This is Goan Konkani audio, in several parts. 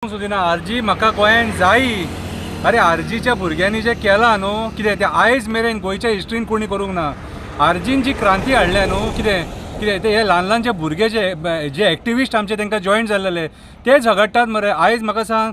सुदिना आरजी म्हाका गोंयान जायी. अरे आरजीच्या भुरग्यांनी जें केलां न्हू कितें तें आयज मेरेन गोंयच्या हिस्ट्रीन कोणी करूंक ना. आरजीन जी क्रांती हाडल्या न्हू कितें कितें ते हे ल्हान ल्हानचे भुरगे जे जे एक्टिविस्ट आमचे तांकां जॉयन जाल्लेले ते झगडटात मरे. आयज म्हाका सांग,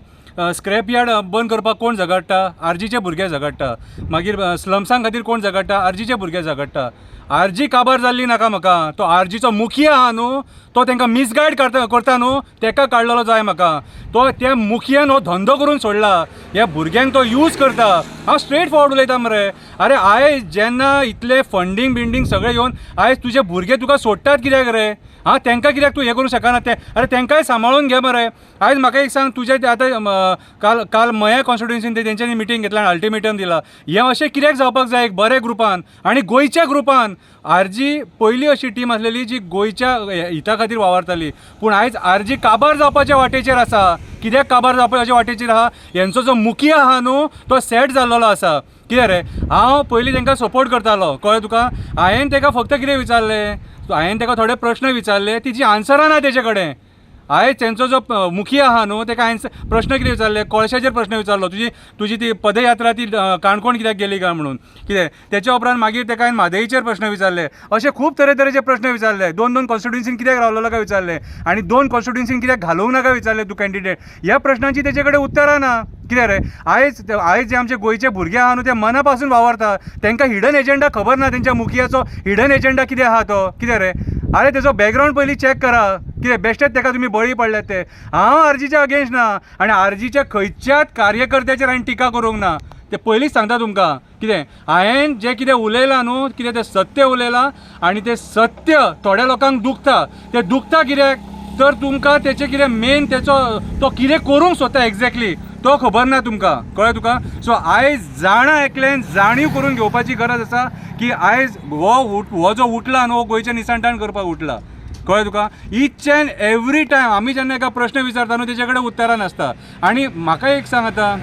स्क्रॅप यार्ड बंद करपाक कोण झगडटा? आरजीचे भुरगे झगडटा. मागीर स्लम्सां खातीर कोण झगडटा? आरजीचे भुरगे झगडटा. आरजी काबार जाल्ली नाका म्हाका. तो आरजीचो मुखिया आहा न्हू तो तांकां मिसगायड करता करता न्हू, तेका काडलेलो जाय म्हाका. तो त्या मुखियान हो धंदो करून सोडला, ह्या भुरग्यांक तो यूज करता. हांव स्ट्रेट फॉरवर्ड उलयता मरे. अरे आयज जेन्ना इतले फंडींग बिंडींग सगळें येवन आयज तुजे भुरगे तुका सोडटात कित्याक रे? आं, तांकां कित्याक तूं हें करूंक शकना ते? अरे तांकांय सांबाळून घे मरे. आयज म्हाका एक सांग, तुजे ते आतां काल काल मया कॉन्स्टिट्युएन्सीन ते तेंच्यांनी मिटींग घेतला आनी अल्टिमेटम दिला. हें अशें कित्याक जावपाक जाय? एक बऱ्या ग्रुपान आनी गोंयच्या ग्रुपान. आरजी पयली अशी टीम आसलेली जी गोंयच्या हिता खातीर वावरताली, पूण आयज आरजी काबार जावपाच्या वाटेचेर आसा. कित्याक काबार जावपाच्या वाटेचेर आहा? हेंचो जो मुखिया आहा न्हू तो सेट जाल्लो आसा. कितें रे, हांव पयलीं तांकां सपोर्ट करतालो, कळ्ळें तुका? हांवें ताका फक्त कितें विचारलें, हांवें ताका थोडे प्रश्न विचारले, तिची आन्सरां ना तेजे कडेन. आयज तेंचो जो मुखिया आहा न्हू ताका हांवें प्रश्न कितें विचारले, कोळशाचेर प्रश्न विचारलो, तुजी तुजी ती पदयात्रा ती काणकोण कित्याक गेली काय म्हणून कितें. तेच्या उपरांत मागीर ताका हांवें म्हादईचेर प्रश्न विचारले. अशे खूब तरेतरेचे प्रश्न विचारले. दोन दोन कॉन्स्टिट्युएन्सीन कित्याक रावलेलो काय विचारले, आनी दोन कॉन्स्टिट्युएन्सीन कित्याक घालूंक नाका विचारले तूं कॅन्डिडेट. ह्या प्रश्नांची तेजे कडेन उत्तरां ना. कितें रे, आयज आयज जे आमचे गोंयचे भुरगे आहा न्हू ते मना पासून वावरता, तांकां हिडन एजेंडा खबर ना, तेंच्या मुखियाचो हिडन एजेंडा कितें आहा तो. कितें रे, अरे तेजो बॅकग्रावंड पयलीं चॅक करा. कितें बेश्टेच ताका तुमी बळी पडल्यात ते. हांव आरजीच्या अगेन्स्ट ना आनी आरजीच्या खंयच्याच कार्यकर्त्याचेर हांवें टिका करूंक ना, ते पयलींच सांगता तुमकां. कितें हांवें जें कितें उलयलां न्हू कितें तें सत्य उलयलां, आनी तें सत्य थोड्या लोकांक दुखता. तें दुखता कित्याक तर तुमकां तेचें कितें मेन तेचो तो कितें करूंक सोदता एग्जॅक्टली तो खबर ना तुमकां, कळ्ळें तुका? सो आयज जाणा एकल्यान जाणीव करून घेवपाची गरज आसा की आयज हो हो जो उठला न्हू हो गोंयचें निसंतान करपाक उठला, कळ्ळें तुका? इच एंड एवरी टायम आमी जेन्ना एका प्रश्न विचारता न्हू तेजे कडेन उत्तरां नासता. आनी म्हाका एक सांग, आतां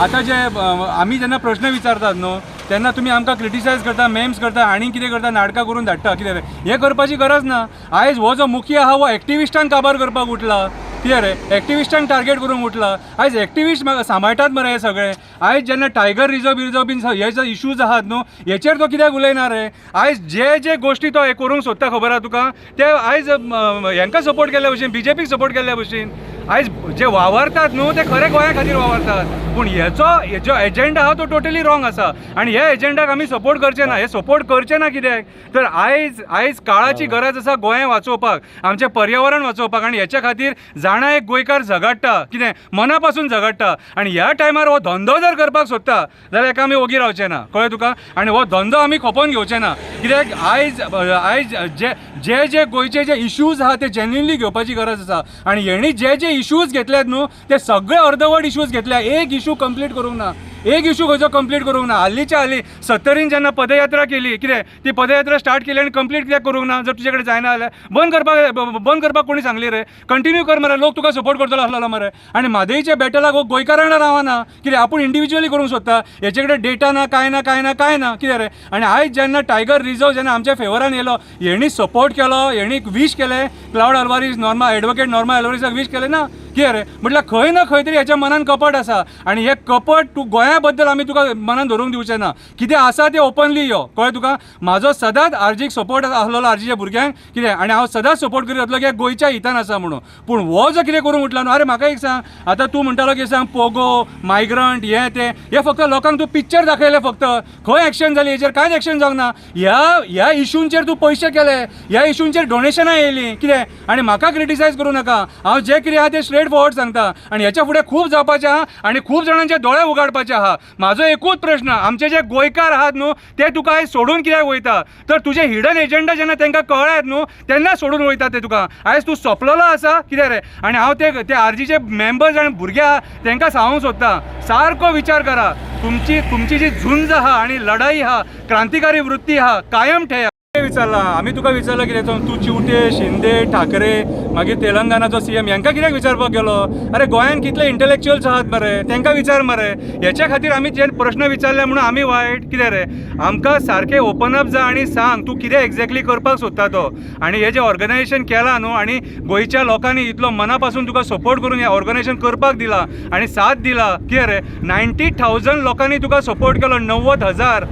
आतां जे आमी जेन्ना प्रश्न विचारतात न्हू तेन्ना तुमी आमकां क्रिटिसायज करता, मेम्स करता, आनी कितें करता, नाटकां करून धाडटा. कितें रे, हें करपाची गरज ना. आयज हो जो मुखिया आहा हो एक्टिविस्टांक काबार करपाक उठला. कितें रे, एक्टिविस्टांक टार्गेट करूंक उठला. आयज एक्टिविस्ट सांबाळटात मरे हे सगळे. आयज जेन्ना टायगर रिजर्व बिरिजर्व बीन हे जे इश्यूज आहात न्हू हेचेर तो कित्याक उलयना रे? आयज जे जे गोश्टी तो हे करूंक सोदता खबर आहा तुका, ते आयज हेंकां सपोर्ट केल्ल्या भशेन, बीजेपीक सपोर्ट केल्ल्या भशेन. आयज जे वावरतात न्हू ते खरे गोंया खातीर वावरतात, पूण हेचो जो एजेंडा आहा तो टोटली रॉंग आसा आनी ह्या एजेंडाक आमी सपोर्ट करचे ना. हे सपोर्ट करचे ना कित्याक तर आयज आयज काळाची गरज आसा गोंय वाचोवपाक, आमचें पर्यावरण वाचोवपाक, आनी हेच्या खातीर जाणा एक गोंयकार झगडटा, कितें मना पासून झगडटा. आनी ह्या टायमार हो धंदो जर करपाक सोदता जाल्यार हेका आमी ओगी रावचे ना, कळ्ळें तुका? आनी हो धंदो आमी खपोवन घेवचे ना, कित्याक आयज आयज जे जे जे गोंयचे जे इश्यूज आहा ते जेन्युनली घेवपाची गरज आसा. आनी हेणी जे जे इश्यूज घेतल्यात न्हू ते सगळे अर्दवट इश्यूज घेतल्या, एक इशू कंप्लीट करूंक ना, एक इशू खंयचो कंप्लीट करूंक ना. हालींच्या हालीं सत्तरीन जेन्ना पदयात्रा केली, कितें ती पदयात्रा स्टार्ट केली आनी कंप्लीट कित्याक करूंक ना? जर तुजे कडेन जायना जाल्यार बंद करपाक कोणी सांगली रे? कंटिन्यू कर मरे, लोक तुका सपोर्ट करतलो आसलेलो मरे. आनी म्हादईच्या बॅटलाक हो गोंयकारांना रावना, कितें आपूण इंडिविज्युअली करूंक सोदता, हेचे कडेन डेटा ना, कांय ना, कांय ना, कांय ना, कितें रे? आनी आयज जेन्ना टायगर रिजर्व जेन्ना आमच्या फेवरान येयलो, हेणी सपोर्ट केलो, हेणी वीश केलें क्लावड अल्वारीस, नॉर्मा एडवोकेट नॉर्मा अल्वारीसाक वीश केलें ना, कितें रे? म्हटल्यार खंय ना खंय तरी हेच्या मनान कपट आसा, आनी हें कपट तूं गोंया बद्दल आमी तुका मनान धरूंक दिवचें ना. कितें आसा तें ओपनली यो, कळ्ळें तुका? म्हाजो सदांच आरजीक सपोर्ट आसलेलो, आरजीच्या भुरग्यांक कितें, आनी हांव सदांच सपोर्ट करीत वतलो की गोंयच्या हितान आसा म्हणून. पूण हो जो कितें करूंक उठला न्हू, अरे म्हाका एक सांग, आतां तूं म्हणटालो की सांग पोगो मायग्रंट हें तें, हें फक्त लोकांक तूं पिक्चर दाखयलें, फक्त खंय एक्शन जाली हेचेर कांयच एक्शन जावंक ना. ह्या ह्या इशूंचेर तूं पयशे केले, ह्या इशूंचेर डोनेशनां येयलीं कितें, आनी म्हाका क्रिटिसायज करूं नाका. हांव जें कितें आहा तें स्ट्रेट फॉरवर्ड सांगता, आनी हेच्या फुडें खूब जावपाचें आहा आनी खूब जाणांचे दोळे उगाडपाचे आहा. म्हाजो एकूच प्रश्न, आमचे जे गोंयकार आहात न्हू ते तुका आयज सोडून कित्याक वयता? तर तुजे हिडन एजेंडा जेन्ना तांकां कळ्ळ्यात न्हू तेन्ना सोडून वयता ते तुका. आयज तूं सोंपलेलो आसा कितें रे? आनी हांव ते ते आरजीचे मेंबर्स आनी भुरगे आहा तांकां सांगूंक सोदता, सारको विचार करा. तुमची तुमची जी झुंज आहा आनी लढाई आहा, क्रांतिकारी वृत्ती आहा, कायम ठेया. विचारला? आमी तुका विचारला कितें? तूं चिवटे, शिंदे, ठाकरे, मागीर तेलंगणाचो सीएम, हेंकां कित्याक विचारपाक गेलो? अरे, गोंयांत कितले इंटलेक्च्युअल्स आहात मरे, तांकां विचार मरे. हेच्या खातीर आमी जे प्रश्न विचारले म्हणून आमी वायट कितें रे? आमकां सारकें ओपन अप जा आनी सांग तूं कितें एक्झॅक्टली करपाक सोदता तो. आनी हे जें ऑर्गनायझेशन केलां न्हू, आनी गोंयच्या लोकांनी इतलो मना पासून तुका सपोर्ट करून हें ऑर्गनायझेशन करपाक दिला आनी साथ दिला. कितें रे, 90,000 लोकांनी तुका सपोर्ट केलो, 90,000.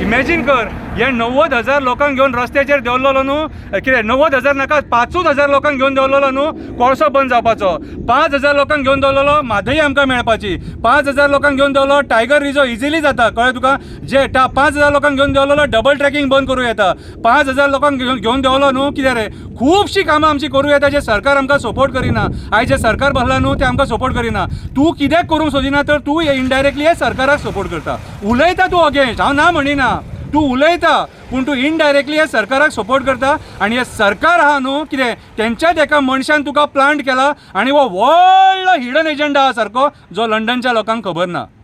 इमॅजीन कर, हे 90,000 लोकांक घेवन रस्त्याचेर देंवलेलो न्हू. कितें 90,000 नाका, 5ूच हजार लोकांक घेवन देंवलेलो न्हू, कोळसो बंद जावपाचो. 5,000 लोकांक घेवन देंवलेलो, म्हादई आमकां मेळपाची. 5,000 लोकांक घेवन देंवलो, टायगर रिजर्व इजिली जाता. कळ्ळें तुका? जे 5,000 लोकांक घेवन देंवलेलो, डबल ट्रॅकिंग बंद करूं येता. 5,000 लोकांक घेवन घेवन देंवलो न्हू, कितें रे, खुबशीं कामां आमची करूं येता, जे सरकार आमकां सपोर्ट करिना. आयज जे सरकार बसला न्हू, ते आमकां सपोर्ट करिना. तूं कित्याक करूंक सोदिना तर तूं इनडायरेक्टली हे सरकाराक सपोर्ट करता. उलयता तूं अगेन्स्ट, हांव ना म्हणिना, तूं उलयता, पूण तूं इनडायरेक्टली हे सरकाराक सपोर्ट करता. आनी हे सरकार आहा न्हू, कितें तेंच्याच एका मनशान तुका प्लांट केला आनी हो व्हडलो हिडन एजंडा आहा सारको, जो लंडनच्या लोकांक खबर ना.